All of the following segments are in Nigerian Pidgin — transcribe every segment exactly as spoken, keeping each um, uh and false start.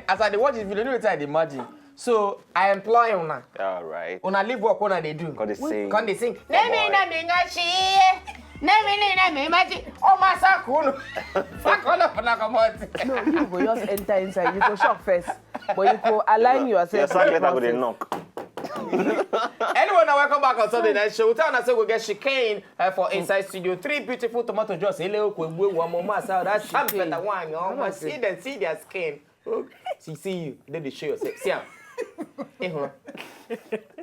As I dey watch this video, you know wetin I dey imagine. So I employ una. All right. Una leave work una dey do. Come dey sing. Come dey sing. Come on. Nemi na mi nga shi. Nemi ni na mi maji. O ma sa kunu. Fuck all of una comot. No, you go just enter inside. You go shop first. But you go align Your yourself. sack to the letter go dey process. Knock. Anyone that welcome back on Sunday night show, we tell una say we get chicane uh, for inside studio. Three beautiful tomato juice. Ele okwe gwe wa mo ma sa that sharp better one. You almost see them see their skin. Oh, see, see you. Then they show yourself. See am. Eh, huh.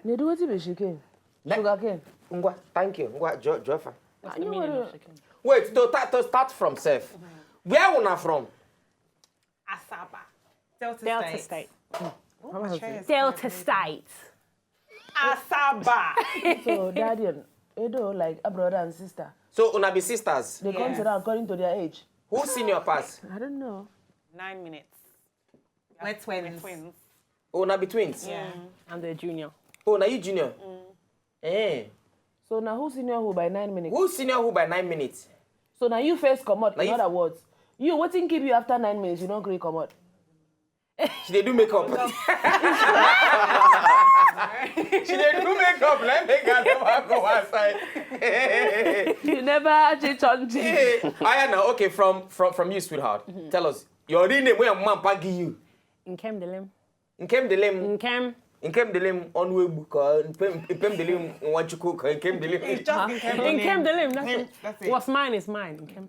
They do wetin be chicane. Na- Sugar cane. Ngwa, thank you. Ngwa, jo, Jofa. What's the meaning of chicane? Wait, to, ta- to start from self. Where una from? Asaba. Delta, Delta State. State. Oh, my chair is Delta hard. State. Asaba. So daddy and Edo like a brother and sister. So una be sisters. They come Yes. together according to their age. Who senior pass? I don't know. Nine minutes. We're twins. Twins. Oh, una be twins. Yeah. I'm the junior. Oh, now you junior. Eh. So now who senior who by nine minutes? Who senior who by nine minutes? So now you first come out. Now In you- other words, you wetin keep you after nine minutes? You don't agree come out. She dey do makeup. She dey do makeup. Let me go never go outside. You never change on Hey, Aya now, okay, from from from you, sweetheart. Tell us your real name. Where your mom pa give you? Nkem Delim. Nkem Delim. Nkem. Nkem Delim Onwegbu ka Nkem Delim Nwachukwu ka Nkem Delim. It's just Nkem. Nkem Delim. That's it. That's it. What's mine is mine. Nkem.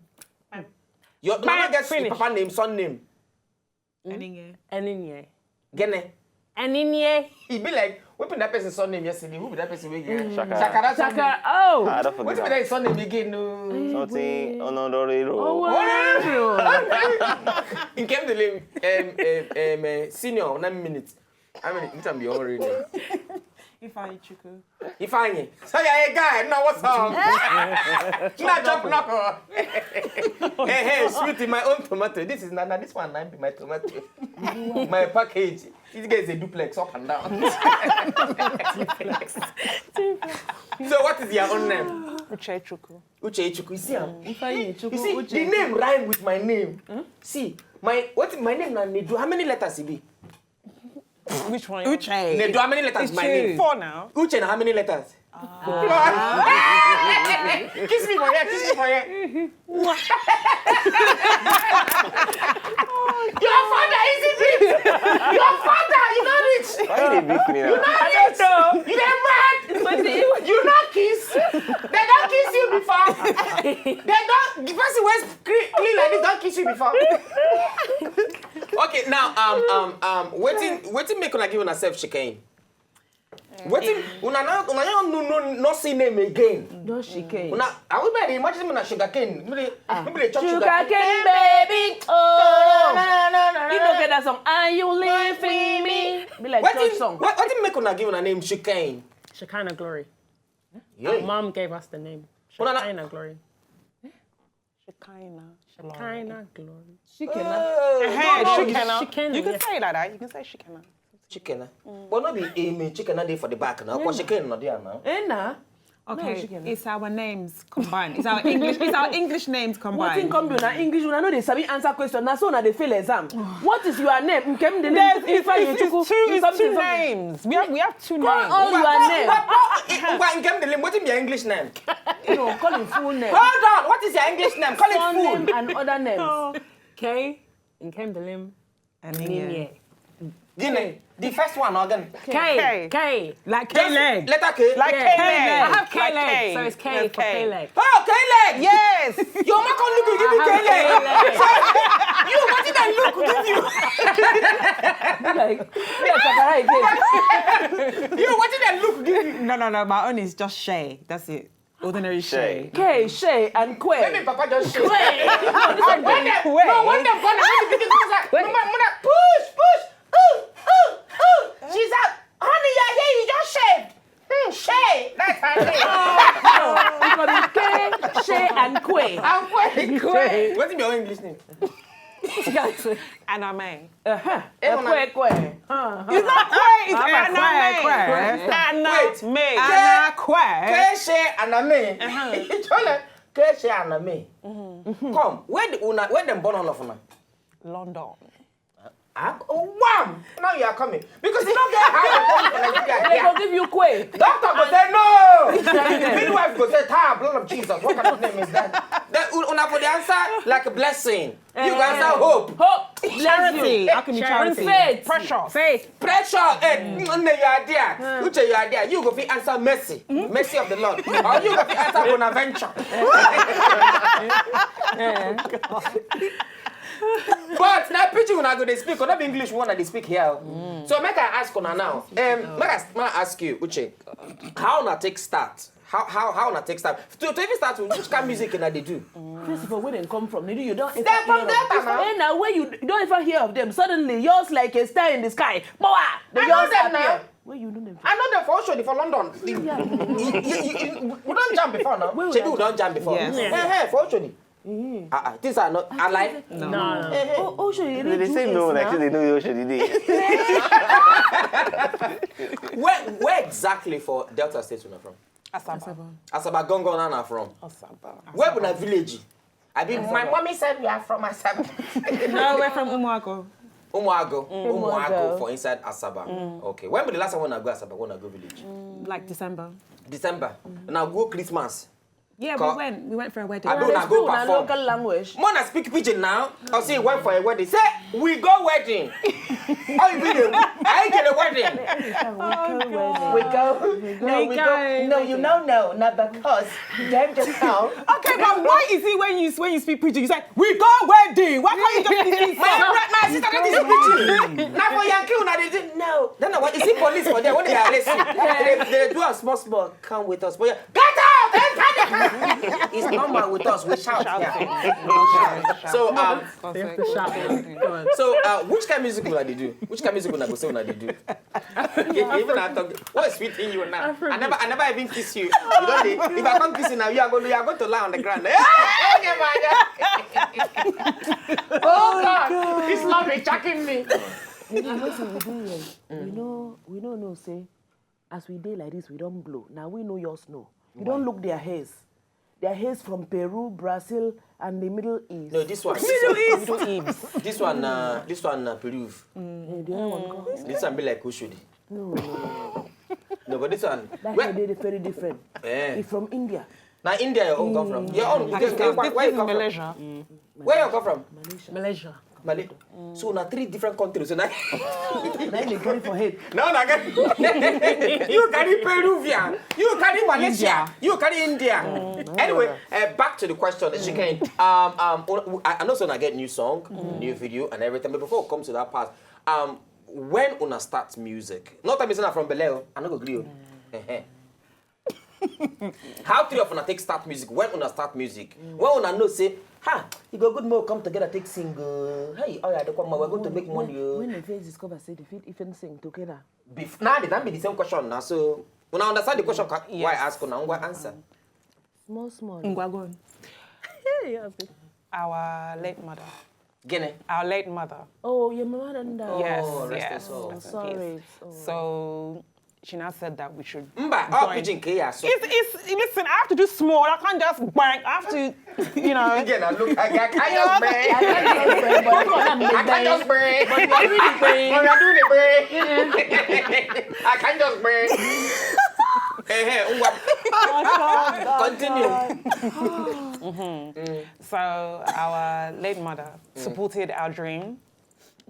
Your Fine, mama gets finish. Papa name, son name. Eninye. Eninye. Gene. Eninye. He be like, what be that person's son name yesterday? Who be that person again? Shakara. Shakara son name. Shakara. Oh. I don't What forget be that. That son name again? No. Something Honorary Oh, Road. wow. Nkem Delim. Um, um, um, uh, senior, nine minutes. I mean, which I'm the Honorary name. Ifeanyi Chukwu. Ifeanyi. So you're a guy. No, what's up? Not chop knuckle. Hey, hey, sweetie, my own tomato. This is not, not this one. Not be my tomato. My package. This guy is a duplex up and down. So what is your own name? Uche Chukwu. Uche Chukwu. You see, am? Ifeanyi You Chukwu see, Uche. The name rhyme with my name. See, my what? My name na Nedu. How many letters it be? Which one? Uche. Nedu. How many letters It's is my true. name? Four now. Uche, na how many letters? Kiss me for here, kiss me for here. Your father is it? Your father, you don't reach. Why you dey beat me now? You don't reach. You dey mad. You not kiss. They don't kiss you before. They don't. The person was clean like this. Don't kiss you before. Okay, now um um um, waiting waiting make una give una self chicane. Waiting, una now una now no no no see name again. Don't she came. Una, I will be imagine una sugar cane. Maybe they, maybe they chop sugar Sugar cane. cane, baby. Oh. You don't get that song. Are you leaving me? Be like church Waiting, song. waiting make una give una name chicane. Shekinah Glory. Yeah. Our mom gave us the name. Well, no, no. Shekinah Glory. Shekinah. Shekinah Glory. She cannot. Oh, Hey, no, no. Shekinah. Shekinah, You can yeah. say it like that. You can say Shekinah. Chicana. But not be amen. Chicana dey for the back now. Cause chicane not there now. Eh, nah. Okay, she can. It's our names combined. It's our English. It's our English names What thing combined. come be una English? Una no dey sabi answer question. Na so una dey fail exam. What is your name? Nkem de There's, name. it's, it's, it's two, it's Something, two something. names. We have, we have two Call names. all your name. Ngwa, Nkem Delim, what is your English name? No, call him full name. Hold on, what is your English name? Call it Surname full. And other names. K. Nkem Delim. And Ninye. Gini, the first one again. K. K. K. Like K leg. Letter K. Like Yeah. K leg. I have K Like leg, K. so it's K Yes, for K leg. Oh, K leg. Yes. Your mama come look give you K leg. You, what did I look give you? Like, yeah, Shakara again. You, what did I look give you? No, no, no. My own is just Shay. That's it. Ordinary Shay. Shay. K, Shay, and Kwe. Maybe Papa just shake. When they, Wait. no, when they gone, when they begin to say, mama, mama, push, push, ooh, ooh, ooh. She's like, honey, you're here, you just shaved. Hmm, Shay, that's her name. It could be K, Shay, and Kwe. I'm quite quick. What's your English name? Aname. Uh-huh. Eh, Kwe, Kwe. Uh-huh. It's not Kwe. It's Aname. Aname. Wait. Anakwe. Keshe and Ame. It's all like Keshe and Ame. Come, where the una, where them born all of una? London. Ah, oh, wham! Now you are coming. Because you don't get high for Nigeria. They go give you kwe. Doctor go say no. Midwife go say, "Ah, blood of Jesus. What kind of name is that?" Then una for the answer like a blessing. You go answer hope. Hope, bless Charity. You. How can you charity? Faith. Precious. Faith. Pressure, eh, mm, you are there. Uche, you are there. You go fit answer mercy, mercy of the Lord, or you go fit answer Bonaventure. But now pidgin una go dey speak, not be English one dey speak here. So make I ask una now. Um, make I, make I ask you, Uche, how una take start? How how how una take start? To, to even start with, which kind of music una dey do? First of all, where they come from? You don't ever They're from hear of Delta them. Now. Eh, now where you, you don't ever hear of them. Suddenly, yours like a star in the sky. Power. They I know just them appear. Now. Where you know them from? I know them for Oshodi for London. Yeah. You- you- you- we don't jam before now. Where Shebi we we don't jam before. Yes. Hey, hey, for Oshodi. Ah, ah, things are not. I like. No. Hey, hey. Oh, oh, sure, you They really dey do say things no, like now. say they know where Oshodi dey. Where where exactly for Delta State una from? Asaba. Asaba Gongon una from. Asaba. Where una village? I mean, my mommy said we are from Asaba. No, we're from Umuago. Umuago. Umuago Umuago. For inside Asaba. Okay. When be the last time una go Asaba? Una go village? Like December. December. Now go Christmas. Yeah, Co- we went. We went for a wedding. I don't know, go Una perform. Local language. Mona speak pidgin now. I say went for a wedding. Say we go wedding. Oh, you mean I get a wedding. We go. No, we go. No, you know, no, not because. Damn just now. Okay, but why is it when you when you speak pidgin, you say we go wedding? Why can't you just speak My, my, my sister, that is pidgin. Now for Yankee, una dey do no. No, no, what is it police for there? What they arrest you? They, they do a small, small. Come with us, but yeah, get out! Enter the car! It's normal with us. We shout. Yeah. So um, so uh, which kind of music una dey do? Which kind of music una go say una dey do? Even I talk, what is sweet in you now? I never, I never even kiss you. You don't. If I come kiss you now, you are going, you are going to lie on the ground. Oh God, this love is jacking me. The thing wey we do here, we know, we know, know say, as we dey like this, we don't blow. Now we know yours know. You don't look their hairs. Their hairs from Peru, Brazil, and the Middle East. No, this one. Middle East. This one, uh, this one, uh, Peru. Eh, the other one come. This one be like Oshodi. No, no, no. No, but this one. That Where, hair dey very different. eh. It's from India. Now India, you come from. Your own. Pakistan. Where, where, where you come from? Malaysia. Where you come from? Malaysia. Mali. So na three different countries. So na Then they go for head. now na get you carry Peruvian, you carry Malaysia, India. You carry India. Anyway, uh, back to the question, she can. Um, um, I, I know so I get new song, new video, and everything. But before it comes to that part, um, when una start music, not that I'm from Belle, I no go gree. How three of una take start music? When una start music? When una know say, ha, you go good more come together take sing. Uh, hey, oh yeah, the come we're going to make money. When, Uh. when they first discover say they fit even sing together. Bef- now they don't be the same question now. So when I understand the question, ca- why I Yes. Ask una, why answer? Small, small. Ngwagon. Yes. Our late mother. Gene. Our late mother. Oh, your mama done that. Yes, Oh, rest yes. in soul. I'm sorry. Oh. So she now said that we should. Mba, all join. Pidgin K ya so. It's, it's, listen, I have to do small. I can't just bang. I have to, you know. Again, I look, I, I can't just bang. I can't just bang, but I can't just bang. But you're doing the bang. I can't just bang. Hey, hey, ngwa. Continue. So our late mother supported our dream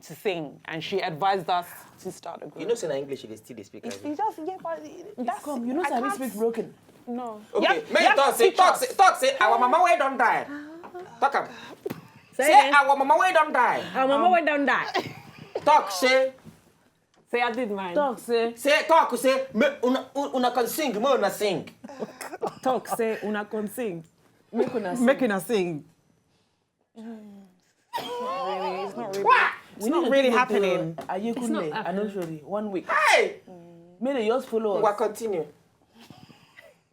to sing, and she advised us to start a group. You know, say na English they still they speak. It's, Like it's just yeah, but that's Come, you know, I so I can't- speak broken. No. Okay, Yeah, may yeah, you talk say, teach talk us. say, talk say, our mama where don't die. Talk am. Say, again. Our mama where don't die. Our mama went down die. Talk say, Say I did mine. Talk say. Say talk say, me una una can sing, me una sing. Talk say una can sing. Make una sing. Make una sing. What? It's not really happening. Are you cool? I know, surely one week. Hey, May they just follow we us. Continue.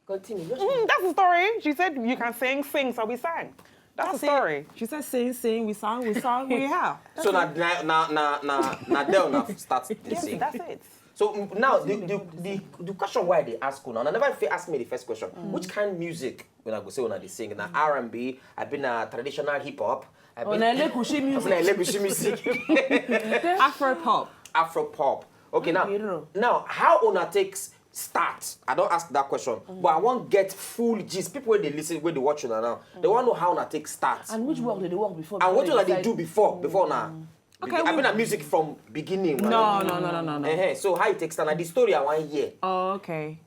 Continue. Just Mm, that's the story. She said you can sing, sing, so we sang. That's, the story. She said sing, sing, we sang, we sang, we have. So na na na na na na there una start the Yes, sing. That's it. So mm, now the the, the the question why they ask una, I never fit ask me the first question. Which kind of music when I go say una they sing? Na R and B, I been a traditional hip hop. Ona Elekushi music. Ona Elekushi music. Afro pop. Afro pop. Okay, now, now how una take start? I don't ask that question, but I want get full gist. People when they listen, when they watch una now, they want to know how una take start. And which work did they work before? And what did they do before? Before now. Okay, I mean, music from beginning. No, no, no, no, no, no. Uh-huh. So how it takes start? Like the story I want hear. Oh, okay.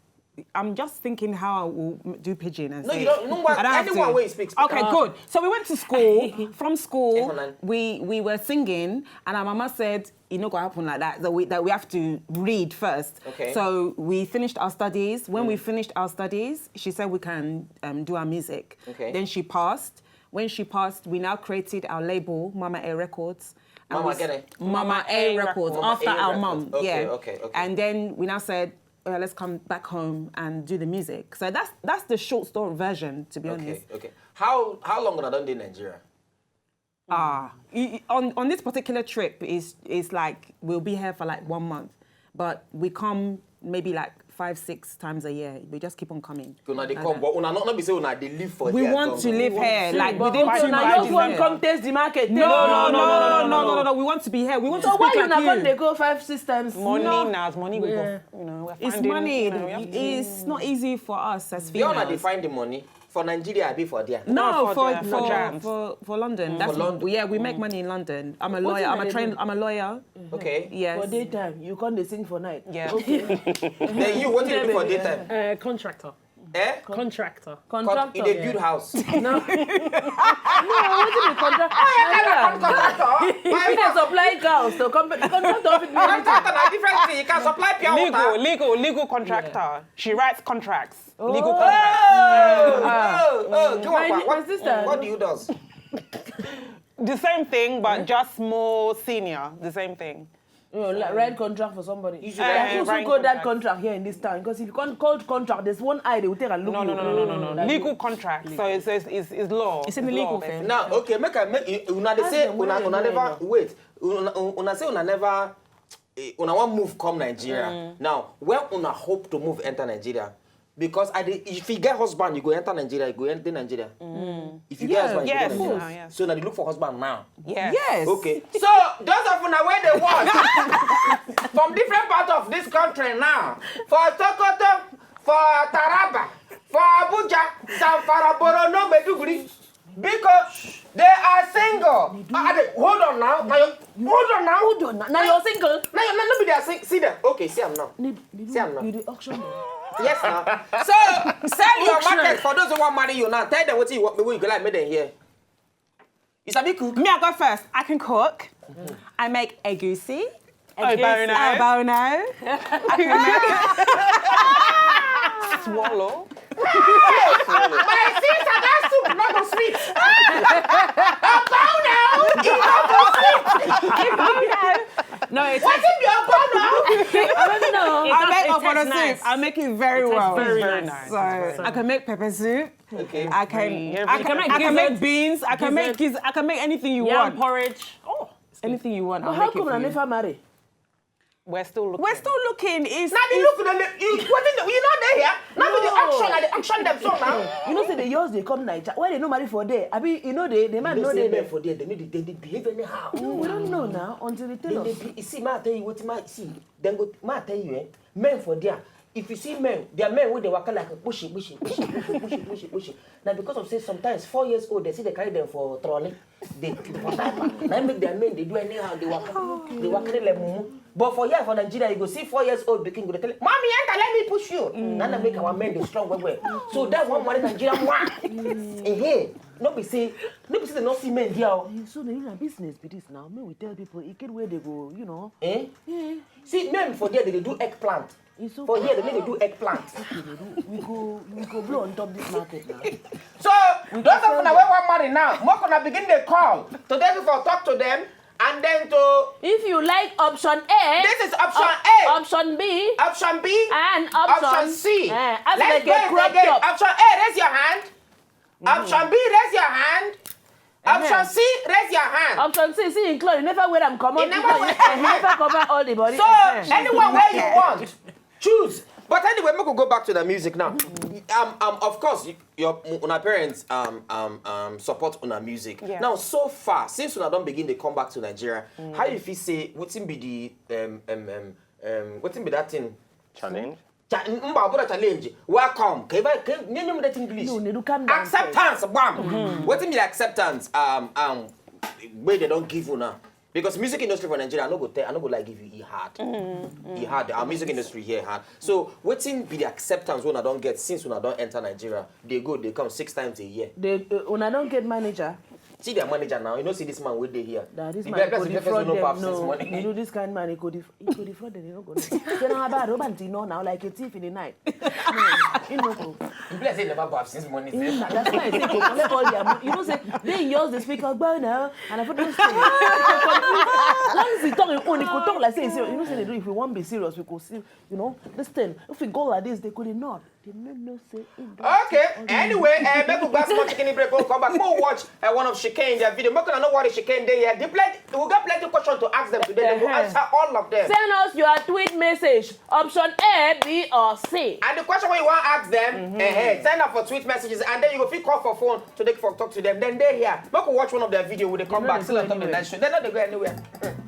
I'm just thinking how I will do pidgin and no, say. No, you don't. No, I don't anyone where you speak. Okay, uh, good. So we went to school. From school, we we were singing, and our mama said, "It not gonna happen like that. That we that we have to read first." Okay. So we finished our studies. When mm. we finished our studies, she said we can um, do our music. Okay. Then she passed. When she passed, we now created our label, Mama Air Records. Mama, get it. Mama Air Records, after our mom. Yeah. Okay, okay. And then we now said, uh, let's come back home and do the music. So that's that's the short story version, to be honest. Okay, okay. How how long una don dey Nigeria? Ah, on on this particular trip is is like we'll be here for like one month, but we come maybe like five, six times a year. We just keep on coming. Una dey come, but una not not be say una dey live for here. We want to live here, like within two miles. Una just wan come taste the market. No, no, no, no, no, no, no, no. We want to be here. We want to speak like you. So why una come dey go five, six times? Money, na as money we go. You know, it's money. It's not easy for us as females. They all dey find the money. For Nigeria, I be for there. No, for for, for, for, for London. That's for London. Yeah, we make money in London. I'm a lawyer. I'm a trained. I'm a lawyer. Okay. Yes. For daytime, you come dey sing for night. Yeah. Okay. Then you, what do you do for daytime? Uh, contractor. Eh? Contractor. Contractor. You dey build house. No. No, wetin be contractor? Oh, yeah, contractor. Contractor. You dey supply girls to company. Contractor fit be anything. Contractor na different thing. You can supply pure water. Legal, legal, legal contractor. She writes contracts. Legal contract. Oh, oh, oh, come on, my, what, my sister. What do you does? The same thing, but just more senior. The same thing. You know, like, write contract for somebody. You should uh, write contract. Who got that contract here in this town? Because if you can't call contract, there's one eye they will take a look. No, no, no, no, no, no, no. Legal contract. So it's it's, it's, it's law. It's in the legal thing. Now, okay, make I make you una dey say una una never wait. Una una say una never eh, una wan move come Nigeria. Now, where una hope to move enter Nigeria? Because I dey, if you get husband, you go enter Nigeria, you go enter Nigeria. Mm. If you yeah, get husband, you yes, go enter Nigeria. Yes. So now they look for husband now. Yes. Yes. Okay. So those of una where they want from different parts of this country now, for Sokoto, for Taraba, for Abuja, Zamfara, Borno, Maiduguri, because they are single. Ah, they, hold on now. Now you, hold on now. Hold on now. Now you're single. Now you no be there. See, see them. Okay, see them now. See them now. You the auction. Yes now. So sell your market for those who want marry you now. Tell them what you want. What you go like make them hear. You sabi cook? Me, I go first. I can cook. I make egusi. Oh, very nice. Abono. I can make swallow. My sister, that soup not go sweet. Abono, it not go sweet. Abono. No, it's. What if you abono? I don't know. I make abono soup. I make it very well. Very nice. So I can make pepper soup. Okay. I can, I can, I can make beans. I can make gizzard. I can make anything you want. Yam porridge. Oh, anything you want. But how come I never marry? We're still looking. We're still looking. It's, now they look. You, you, you know they here. Now with the auction, like the auction them so now. You know say the yours they come Nigeria. Why they no marry for there? I mean, you know they, the man know they. Men for there. They need they behave anyhow. No, we don't know now until they tell us. You see, man, tell you what, man, see. Then go, man, tell you, eh? Men for there. If you see men, there are men wey dey waka like pushy, pushy, pushy, pushy, pushy, pushy. Na because of say sometimes four years old, they see they carry them for trolley. They for diaper. Na make their men they do anyhow. They waka, they waka like mumu. But for here for Nigeria, you go see four years old pikin go dey tell, "Mommy, enter, let me push you." Mm. Na na make our men dey strong well well. So that one marry Nigerian one. Eh, no be say, no be say they no see men there. So they na business be this now. Make we tell people, e get where they go, you know. Eh? See, men for there, they dey do eggplant. For here, they need to do eggplant. Okay, they do. We go, we go blow on top this market now. So, those of una wey wan marry now, make una begin dey call. Today we for talk to them, and then to. If you like option A, this is option A. Option B. Option B. And option C. Let's go again. Option A, raise your hand. Option B, raise your hand. Option C, raise your hand. Option C, see, include, you never wear them, come on. You never wear them. You never cover all the body. So, anyone where you want, choose. But anyway, make we go back to the music now. Um, um, of course, y- your una parents um um um support una music. Yeah. Now, so far since una don begin dey come back to Nigeria, how you feel say wetin be the um um um, um wetin be that thing? Challenge. Cha- mba abụrụ challenge, welcome ka ebe ka nye nye m that English. No, Nedu, calm down Acceptance, bam. Wetin be the acceptance um um wey they don give una? Because music industry for Nigeria, I no go tell, I no go like give you e hard. E hard. Our music industry here hard. So wetin be the acceptance wey una don get since una don enter Nigeria? They go, they come six times a year. They, uh, una don get manager. See their manager now. You know, see this man wey dey here. That this The man go person defraud wey no them. baff since No, morning. You know this kind man, he go, def- he go defraud them. He no go know. Say na about Robert, you know now, like a thief in the night. No, he no go. You be like say you never baff since morning. Mm, Sef. na- That's why I say go collect all their money. You know say they yours the speaker gbau now, and I put this thing. Once he talk, he only go talk like say he serious. You know say they do. If we want be serious, we go see. You know this thing. If we go like this, they go dey nod. They no know say. He don Okay. talk all the Anyway, uh, make we go small chicken break. We'll come back. We'll watch uh, one of Chicane their video. Make una know what Chicane dey here. The plenty, we got plenty questions to ask them today. They will Uh-huh. answer all of them. Send us your tweet message. Option A, B, or C. And the question wey you wan ask them, eh, eh, send am for tweet messages, and then you go fit call for phone to take for talk to them. Then they here. Make we watch one of their video. We dey come no back. dey Still go on top of the anywhere. night show. They no dey go anywhere.